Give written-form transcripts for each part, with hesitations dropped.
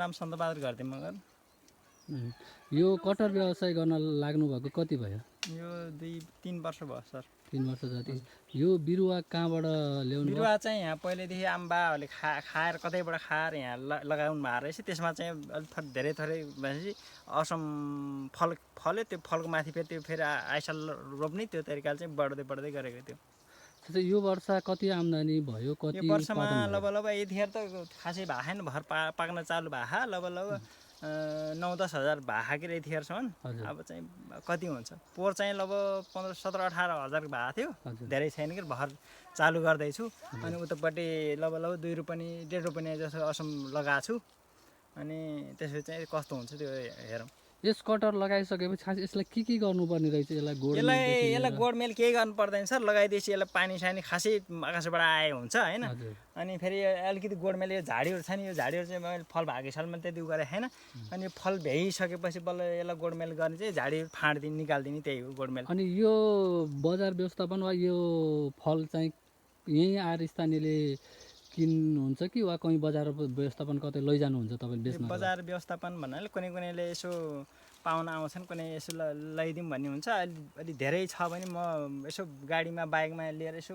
नाम सन्तबहादुर घरती मगर। यो कटर व्यवसाय गर्न लाग्नु भएको कति भयो? यो 2-3 वर्ष भयो सर। 3 वर्ष जति। यो बिरुवा कहाँबाट ल्याउनु? बिरुवा चाहिँ यहाँ पहिलेदेखि आम्बाहरूले खाएर कतैबाट खाएर यहाँ लगाउनु भएको रहेछ। त्यसमा चाहिँ अलिक धेरै थोरै भनेपछि असम फल्यो। त्यो फलको माथि फेरि त्यो फेरि आइसाल रोप्ने त्यो तरिकाले चाहिँ बढ्दै गरेको थियो। यो वर्ष कति आम्दानी भयो? कति यो वर्षमा लगभग यतिखेर त खासै भएको छैन, भर पाक्न चालु भएको लगभग 9-10 हजार भएको कि यतिखेरसम्म। अब चाहिँ कति हुन्छ पोहोर चाहिँ लगभग 15, 17, 18 हजार भएको थियो। धेरै छैन कि भर चालु गर्दैछु। अनि उतापट्टि लगभग 2 रुपियाँ 1.5 रुपियाँ जस्तो असम लगाएको छु। अनि त्यसपछि चाहिँ कस्तो हुन्छ त्यो हेरौँ। यस कटर लगाइसकेपछि खास यसलाई के गर्नुपर्ने रहेछ? यसलाई गोडमेल केही गर्नु पर्दैन सर। लगाइदिएपछि यसलाई पानी सानी खासै आकाशबाट आए हुन्छ हैन। अनि फेरि अलिकति गोडमेल यो झाडीहरू छ नि, यो झाडीहरू चाहिँ मैले फल भएको सालमा त्यति गरेको छैन। अनि फल भ्याइसकेपछि बल्ल यसलाई गोडमेल गर्ने चाहिँ झाडीहरू फाँड्दिने निकाल्दिने, त्यही हो गोडमेल। अनि यो बजार व्यवस्थापन वा यो फल चाहिँ यहीँ आएर स्थानीयले किन्नुहुन्छ कि वा कहीँ बजार व्यवस्थापन कतै लैजानुहुन्छ तपाईँले बेच्न? बजार व्यवस्थापन भन्नाले कुनै यसो पाहुना आउँछन्, कुनै यसो लैदिउँ भन्ने हुन्छ। अलि धेरै छ भने म यसो गाडीमा बाइकमा लिएर यसो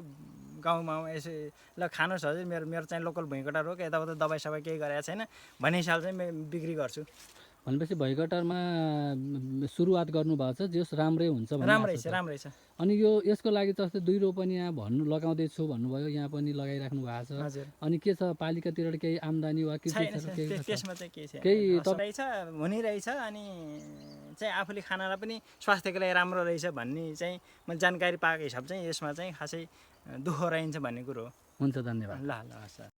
गाउँमा यसो ल खानुहोस् हजुर, मेरो चाहिँ लोकल भुइँकटा रोक, यताउता दबाई सबाई केही गरेको छैन भन्ने हिसाब चाहिँ म बिक्री गर्छु। भनेपछि भुइँकटारमा सुरुवात गर्नुभएको छ, जस राम्रै हुन्छ? राम्रै छ। अनि यसको लागि त जस्तै 2 रोपनी यहाँ लगाउँदैछु भन्नुभयो, यहाँ पनि लगाइराख्नु भएको छ। हजुर। अनि के छ पालिकातिर केही आम्दानी वा के छैन? त्यसमा चाहिँ के छ, रहेछ हुनिरहेछ। अनि चाहिँ आफूले खानालाई पनि स्वास्थ्यको लागि राम्रो रहेछ भन्ने चाहिँ मैले जानकारी पाएको हिसाब चाहिँ यसमा चाहिँ खासै दुःख रहन्छ भन्ने कुरो हो। हुन्छ, धन्यवाद। ल सर।